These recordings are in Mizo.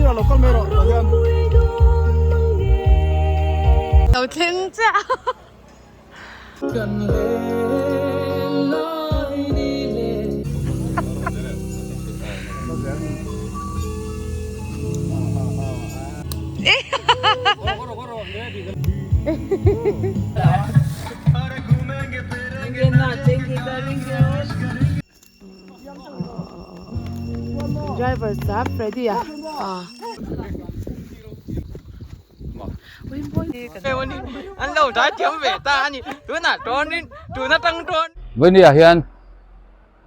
sirah lo kal mai rawh tah hian. Lo thleng chiah. Driver sa Freddy a An lo dai thiam ve ta a ni tunah chuanin tun atang chuan. Vawini ah hian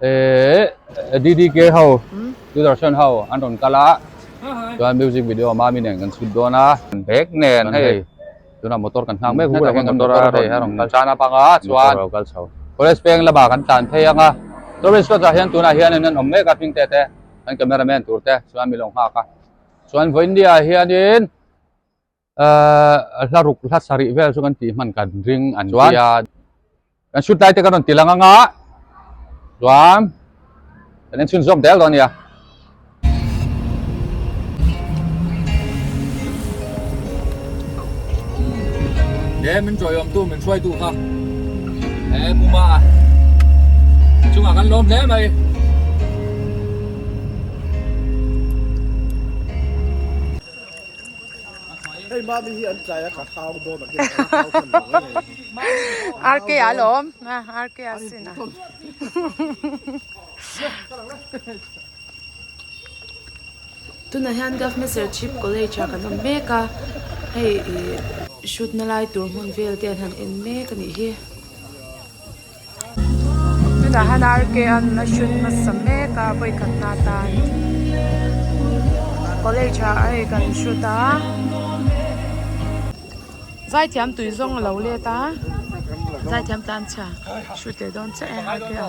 ehh DDK ho Doordarshan ho an rawn kal a chuan music video mami nen kan chhut dawn a bag nen hei tunah motor kan nghak mek hetah hian motor a rawn kal tan a pang a chuan college peng lamah kan tlan phei ang a tourist spot ah hian tunah hian an awm mek a hming te te an camera man tur te chuan mi lo nghak a chuan vawiin ah hianin. Ahh hla ruk hla sarih vel chu kan tih hman kan ring an ti a kan shoot lai te kan rawn ti lang anga chuan kan en chhun zawk del dawn a nia. He min chawiawm tu min hruai tu kha he puma a chungah kan lawm hle mai. Hei mami hi an tlai a ka hau dawn a khin a hau khan lo e. RK a lawm a RK a sin a. Tunah hian Government Serchhip College ah kan awm mek a hei ih shoot na lai tur hmun vel te an han en mek a nih hi. Tunah hian RK an a shoot hmasa mek a vawikhat na atan college ah hei kan shoot a zaithiam tui zawng a lo let a zaithiam tlan chhia shoot leh dawn chiah e RK a.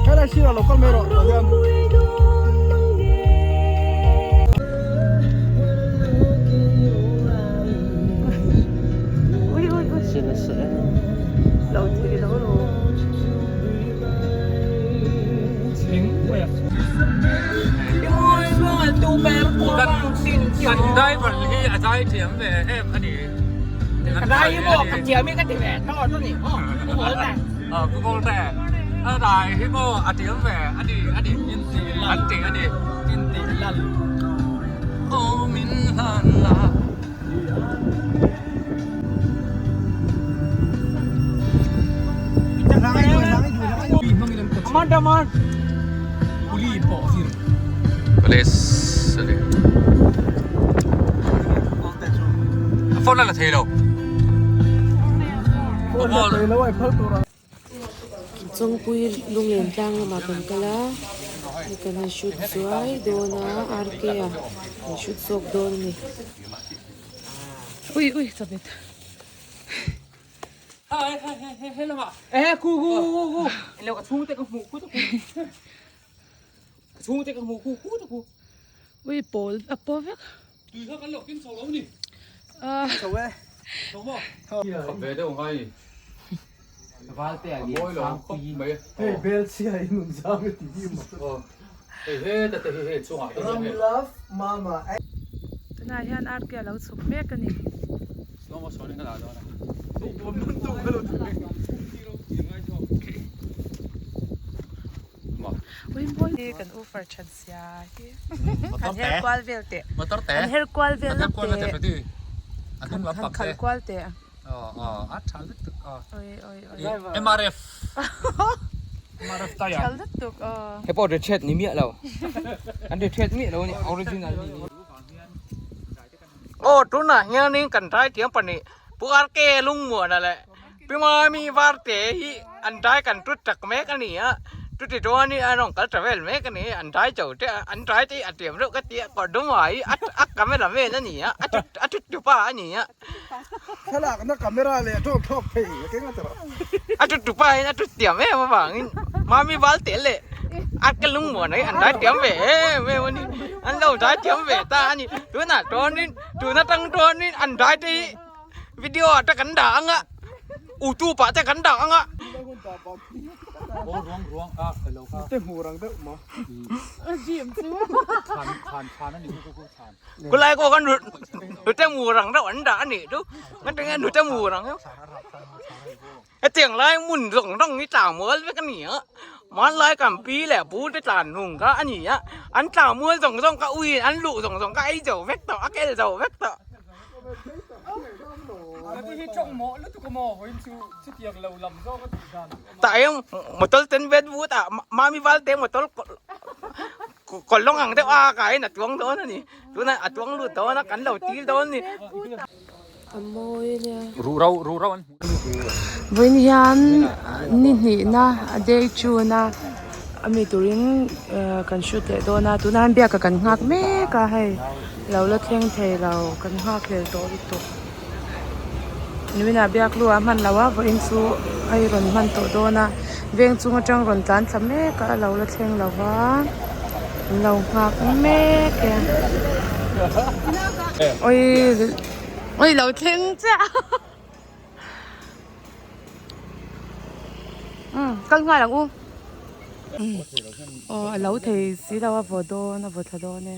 Helai sirah lo kal mai rawh tah hian. Kan driver hi a zai thiam ve em a ni. Ka dai hi maw ka thiam hi ka ti ve tawh chu ni maw Pu Golte. Pu Golte a dai hi maw a thiam ve a ni a ni an ti a ni. Aw min hlan la. Police a ni. A phone a la thei lo. Chawngpui lunglen tlang lamah kan kal a hei kan han shoot zuai dawn a RK a kan shoot zawk dawn a ni. Ui ui chawhmeh. Ui pawl a paw vek. Tui kha kan lo kin chho lo ni. Chho e. Chho maw? Khap ve deuh ngai ni. Valte a lian sang pui mai. Hei bel chhia in un zam e ti hi maw. Hei he ta te hi hei chungah te hian hei. Ram love mama. Tunah hian RK a lo chhuk mek a ni. Slow motion in ka dah dawn a. Kan offer than sia hi han her kual vel teh han her kual vel lawk teh han khalh kual teh MRF MRF tire tha lutuk aw hei pawh retreat ni miah lo an retreat miah lo a ni original a ni aw tunah hianin kan dai thiam pahnih Pu RK Lungmuana leh Pi Mami Varte hi an dai kan tut tak mek a ni a. Chuti chuan i a rawn kal ta vel mek a ni, an dai cho te a, an dai te hi a tiam reuh ka ti a, kawr dum ah hi a camera man a ni a, a thut a thut tupa a ni a. Thlalakna camera leh tawk thlawk thei a keng a tawh. A thut tupa hian a thut tiam em avangin Mami val tel leh a ka lungmuan hi an dai tiam ve em em a ni, an lo dai tiam ve ta a ni. Tunah chuanin tun atang chuanin an dai te hi video ah te kan dah ang a, utube ah te kan dah ang a. Kulai ko kan nute mur ang deuh an dah a nih chu ngatinge nute mur ang deuh hetiang lai hmun zawng zawng hi tlang mual vek a ni a hmanlai kan pi leh pu te tlan nung kha a ni a an tlang mual zawng zawng kha uiin an luh zawng zawng kha a ei zo vek tawh a kel zo vek tawh. Tah hian motor ten vet vut ah mami val te motor kawlh lawng ang deuh a kai in a tuang dawn a ni tunah a tuang lut dawn a kan lo til dawn a ni. A mawi a nia. Vawiin hian ni hnihna a day tune a ami turin kan shoot leh dawn a tunah hian biak a kan nghak mek a hei lo la thleng thei lo kan nghak hlel tawh lutuk. Niminah biak lu ah hman lo a vawiin chu hei rawn hman tawh dawn a veng chung atang rawn tlan thla mek a a lo la thleng lo va an lo nghak mek e awii awii lo thleng chiah umm kal nghal ang u aw a lo thei si lo a vaw dawn a vaw thla dawn e.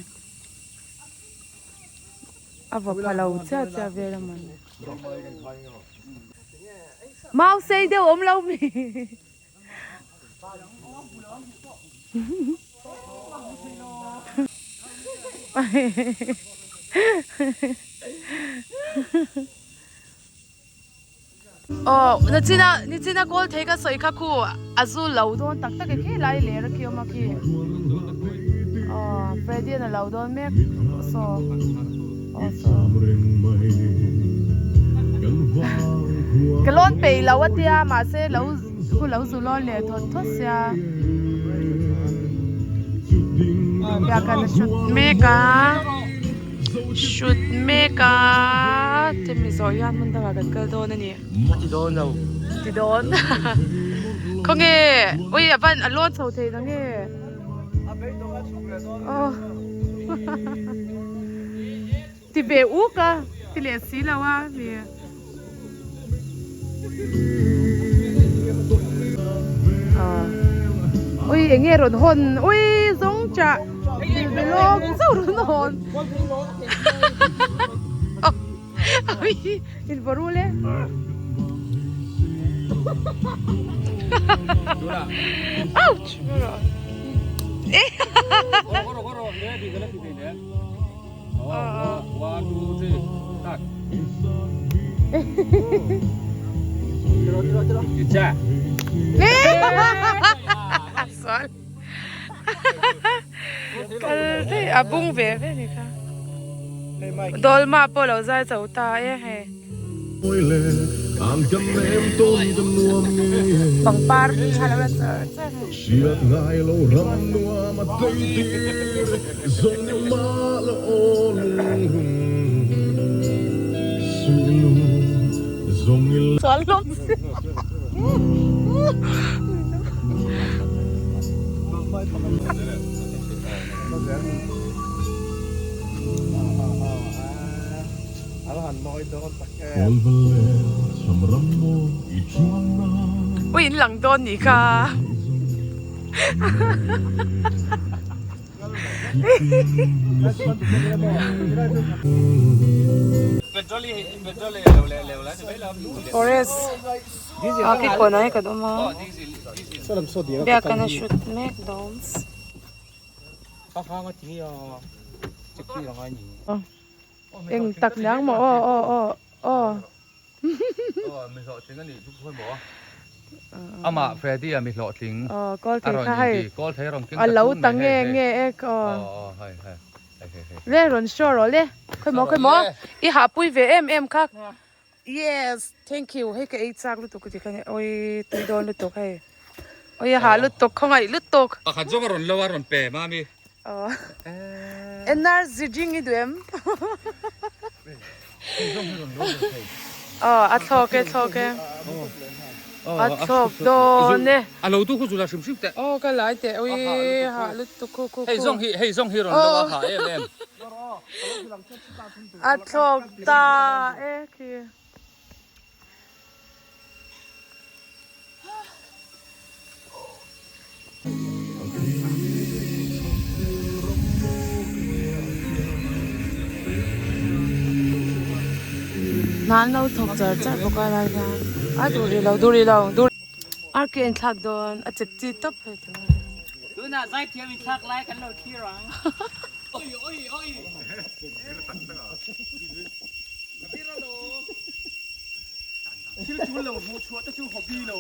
A va pha lo chiah chiah vel a mawni. Mau sei deuh awm lo mi. Aw nachina nichina kawl thei ka sawi kha khu a zu lo dawn tak tak e khi lai ler a khi awm a khi aw Freddy an a lo dawn mek saw aw saw ka lawn peih lo a tia mahse lo khu lo zu lawn leh thawt thawt sia biakan a shoot mek a. Shoot mek a chumi zawh hian hmun dangah kan kal dawn a ni. A ti dawn lo. Ti dawn. Khawnge ui a van a lawn chho thei na nge. A beidawng a chhuk leh dawn. Aw. Ti ve uk a ti leh si lo a ni. Ui eng nge rawn hawn ui zawng chah lawng chauh rawn hawn ui in vaw rul e ouch A bung ve ve ni kha Dolma pawh lo zai chho ta e hei pangpar hi a lo la char char a. Ui in lang dawn nih kha. Forest a ki kawnah hi kan awm a biak an a shoot mek dawn. Eng tak niang maw aw aw aw aw. Mi hlawhtling a nih chu khawi maw? Amah Freddy a mi hlawhtling Aw kawl a thei rawn kha hei inti kawl thei a rawn keng a ta lo tun ta mai nge hei hei nge e aw aw aw hei hei hei hei hei Le rawn show rawh le khawi maw khawi maw i hahpui ve em em kha yes thank you hei ka ei chak lutuk ka ti kha nia awi tui dawn lutuk hei. Oi a hah lutuk khawngaih lutuk. Pakhat zawng a rawn lo a rawn pe mami. Aw. Energy drink i duh em? Aw a thlawk e thlawk e. A thlawk dawn e. A lo tu khu chu la hrim hrim teh. Aw ka lai teh ui hah lutuk khu khu khu. Hei zawng hi hei zawng hi rawn lo a hah em em. A thlawk ta e khi. Hna an lo thawk char char bawk a lai hian a duh rih lo duh rih lo duh ar ke an thlak dawn a chep chi tawp phei chu. Tunah zaithiam inthlak lai kan lo thlir ang. Thil tul lo hmuh chhuah te chu hobby lo.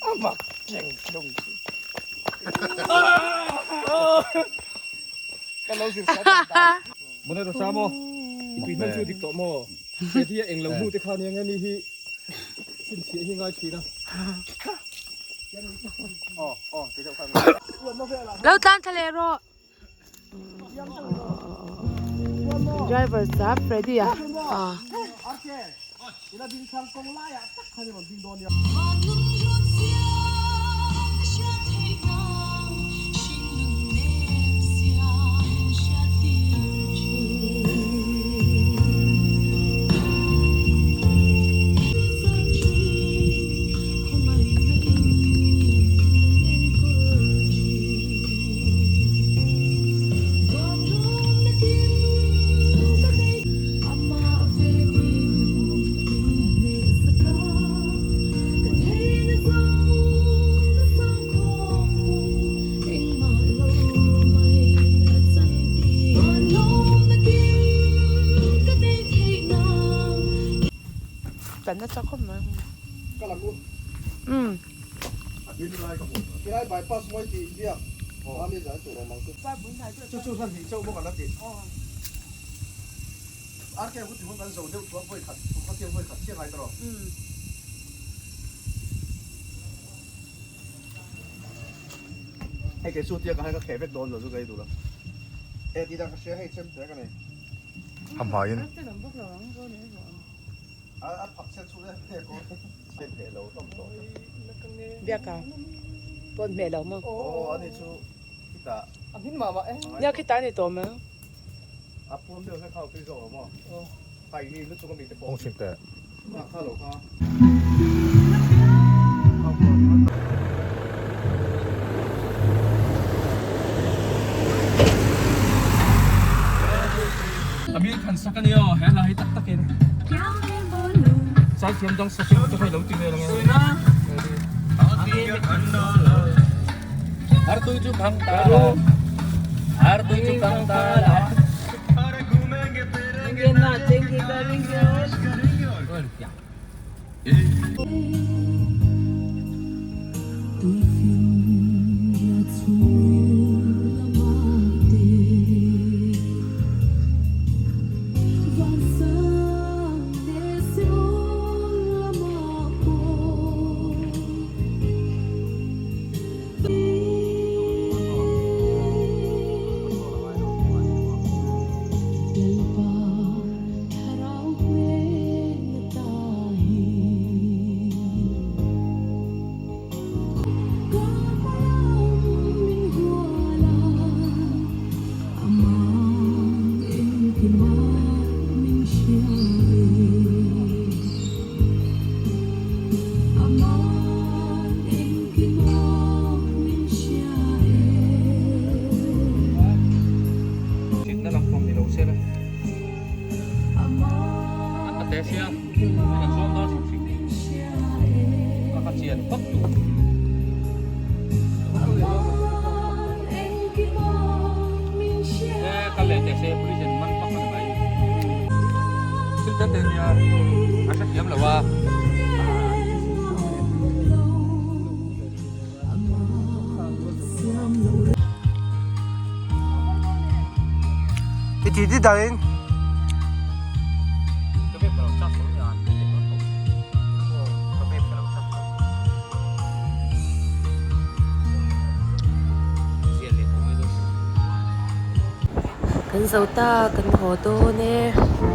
A mak keng tlung chu. Ka lo zir sa tak tak. Mona ro sa maw? I tui hman chu dik tawh maw? He hi a eng lo hnu te kha nia nge ni hi chhinchhiah hi ngai thin a. Lo tlan thla leh rawh. Driver sa Freddy a ah. Tilai bypass mawi tih biak a mi zan tur awm ang chu. Chu chu hlan hnih chauh bawk an la ti. RK hu ti hun kan zo deuh chuan vawi khat thum kha tiang vawi khat chiah ngai ta rawh. Hei kei chu tiang ka hai ka kheh vek dawn lo chu ka ei duh lo. E tih dan ka hria hei chem te ka nei. A hmaiin. A phak chhiat chu le hei ko. Hmeh lo hlawm tawh. Biaka pawn hmeh lo maw? Aw ani chu khitah. A hmin mah mah e. Nia khitah ani tawh mai. A puam deuh hlek kha tui zawk lo maw? Aw. Kai ni lutuk ami te pawh. Kawng chhim teh. A kha lo kha. Amir khan sak ani aw he hla hi tak takin zaithiam dang sak emaw te kha i lo ti vel ang e. Artui chu phang ta la Artui chu phang ta la Thitna lampang ni lo se la. A te sia kan zuam dawn hrim hrim a ka chian phawt tur. E kal leh teh se police in man pak a ni mai. Thil te te nia a hrethiam lo a. I ti ti dahin. Kan zo ta kan haw dawn e.